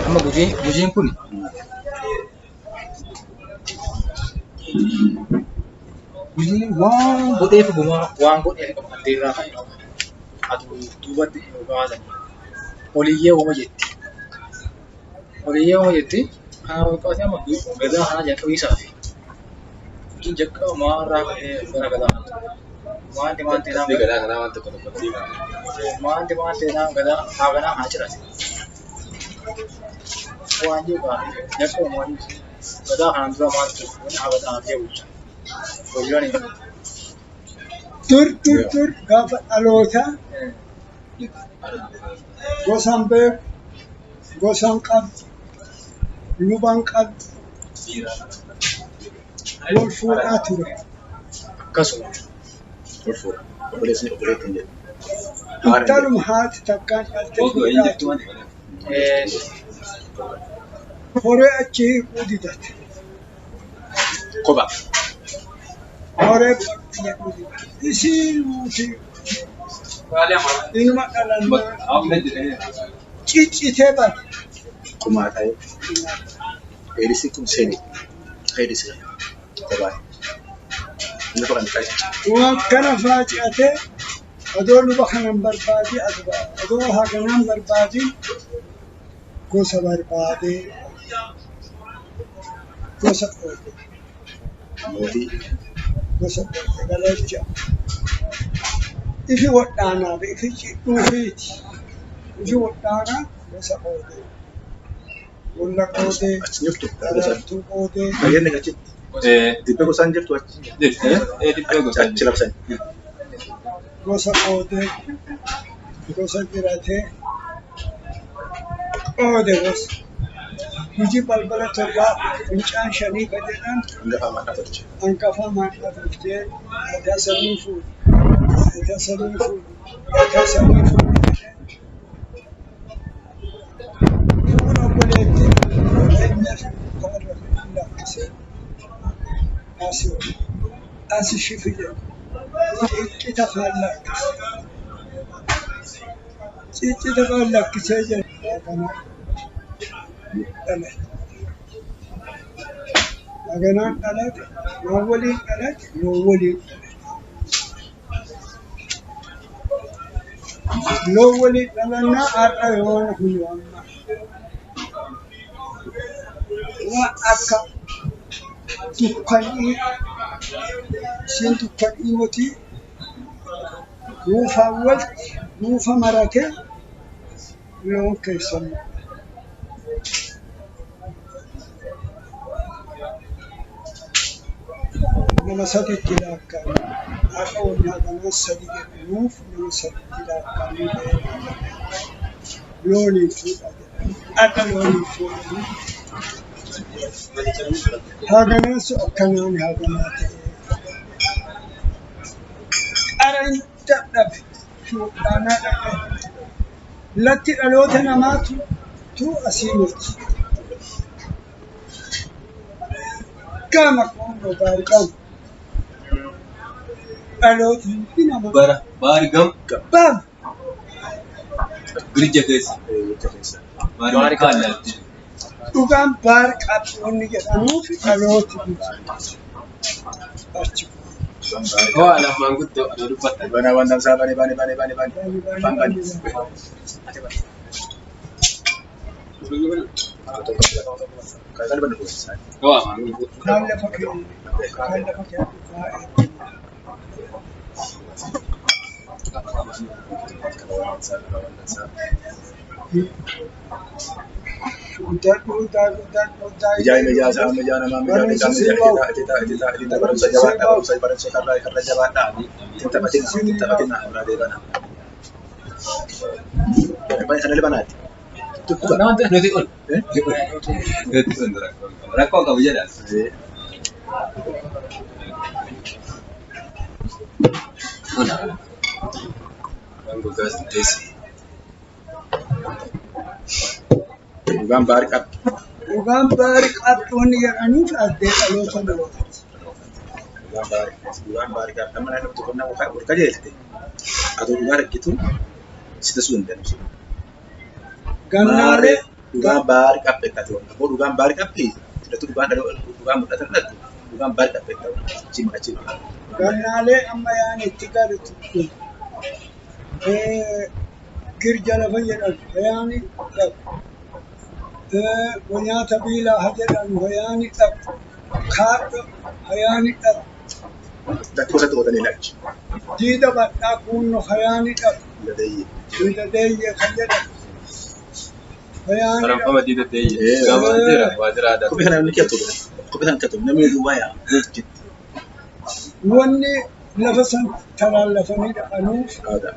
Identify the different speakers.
Speaker 1: Amma gujiin kun gujiin waan godheef gumaa waan godheef qabu addeerraa kan atu duubatti baasan oliyyee uuma jetti. Oliyyee uuma jetti. Kana qabatee amma gadaa kana jalqabiisaaf gujiin jalqaba maarraa ka'ee gara gadaa kanatti. Maanti maanti naan
Speaker 2: Gadaa kanaa waan tokko tokkotti hima.
Speaker 1: Maanti maanti naan gadaa haa ganaa haa cirate. Waan jiru gaafii jalqaba waan gadaa kanaan dura maaltu wanni haa gadaa haa bulcha. Hojiiwwan
Speaker 3: Dur dur dur gaafa dhalootaa gosaan beeku, gosaan qabdu, lubaan qabdu, wal fuudhaa ture.
Speaker 1: Akkasuma.
Speaker 2: Wal fuudha. Obboleessi obboleettiin jedhu.
Speaker 3: Intaluma haati takkaan dhalte fuudhaa ture. Horee achi hiikuu didate.
Speaker 2: Kophaa.
Speaker 3: Horee jedhuu didate. Isiin nuti inuma dhalannaa ciccitee bade.
Speaker 2: Kumaa ta'e. Eelisi kun seeni. Eelisi kophaa. Inni kan ta'e.
Speaker 3: Waan kana faaci'atee odoo luba kanan barbaadin odoo haganaan barbaadin gosa barbaadee gosa qoode.
Speaker 2: Mootii.
Speaker 3: Gosa qoode galacha. Ifi wadhaanaaf ifi cidhuufiiti. Ifi wadhaanaa gosa qoode. Bulla qoodee,
Speaker 2: Achi jirtu.
Speaker 3: daraartuu qoodee.
Speaker 2: Fayyadni achitti. Dibbee gosaan jirtu achi.
Speaker 4: Dibbee gosaan
Speaker 2: Achi labsan.
Speaker 3: Gosa qoodee, gosa jiratee, qoode gosa. Hojii balbala torbaa fincaan shanii ka jedhan
Speaker 2: Hangafa maqaa tolche.
Speaker 3: Hangafa maqaa tolchee aadaa samii fuudhe. Aadaa samii fuudhe. Aadaa samii fuudhe. Fuula obboleettii fuula inni kaarra lakkisee asii asi shifi jedhu. Ciccita kaan lakkise. Ciccita kaan lakkisee jedhu. Kana dhalate. Haganaan dhalate, loon waliin dhalate, loon waliin dhalate. Loon waliin dhalannaa har'a yoona kun amma. Waan akka dukkanii, isiin dukkanii mootii ruufaan walitti ruufa maratee loon keessan. Nama sadiitti lakkaa'ame. Har'a wanni haganaa sadi jedhamuuf nama sadiitti lakkaa'amee bahee looniin fuudha jedhama. Har'a looniin fuudhanii haganaan sun akkanaan haganaa ta'e. Qara hin dadhabe fuudhaanaa dhaqe. Latti dhaloota namaatu tu asii miti. Gama qoonnoo baargamu. Dhaloota hundi namaa.
Speaker 4: Bara baargamu.
Speaker 3: Baam.
Speaker 4: Girija keessa.
Speaker 2: Girija keessa.
Speaker 4: Baargamu kaallaatti.
Speaker 3: Dhugaan baar qabxoonni jedhamuuf dhalooti achi.
Speaker 4: Waa lamaan guddoo adoo dubbatta.
Speaker 2: Bana waan damsaa bane bane bane bane bane. Afaan bane. Kan bane kun.
Speaker 4: Waa maanguddoo.
Speaker 3: Kaan lafa kee kaan lafa kee dhugaa
Speaker 2: Mijaa mijaa isaa mijaa namaa mijaa mijaa mijaa ejjeta ejjeta ejjeta ejjeta barumsa jabaadhaa barumsa barumsa karra karra jabaadhaa ittiin taphatina ittiin taphatina irraa deebana. Bani sana lebanaati.
Speaker 4: Nuti ol. Nuti ol rakkoo qabu jedha. Waan gogaa teesse.
Speaker 2: Dhugaan baari qabdi.
Speaker 3: Dhugaan baari qabxoonni jedhanuuf addee dhaloota namaati.
Speaker 2: Dhugaan baari dhugaan baari qabdi. Amma namni tokko nama ol qajeelte adoo dhugaa argitu si tasuu hin danda'u.
Speaker 3: Gannaalee
Speaker 2: Dhugaan baari qabbeeffate. Abboo dhugaan baari qabbi. Filattu dhugaan dhugaan mul'atan dhattu. Dhugaan baari qabbeeffate. Achii achii.
Speaker 3: Gannaalee amma yaan itti galutu girja lafa jedhamu hayaani dhabu. Nyaata biilaa ha jedhamu hayaani dhabu. Kaadho hayaani dhabu.
Speaker 2: Lakkoofsa to'atanii lachi.
Speaker 3: Diida badhaa kuunno hayaani dhabu.
Speaker 2: Ladeeyye.
Speaker 3: Diida deeyyee kan jedhamu. Hayaani dhabu.
Speaker 4: Faranfama diida deeyye. Gama jira waajjira aadaa.
Speaker 2: Kophee kana namni keetu. Kophee kana keetu namni duwwaa yaa.
Speaker 3: Wanni lafa san talaallafanii dhaqanuuf
Speaker 2: Aadaa.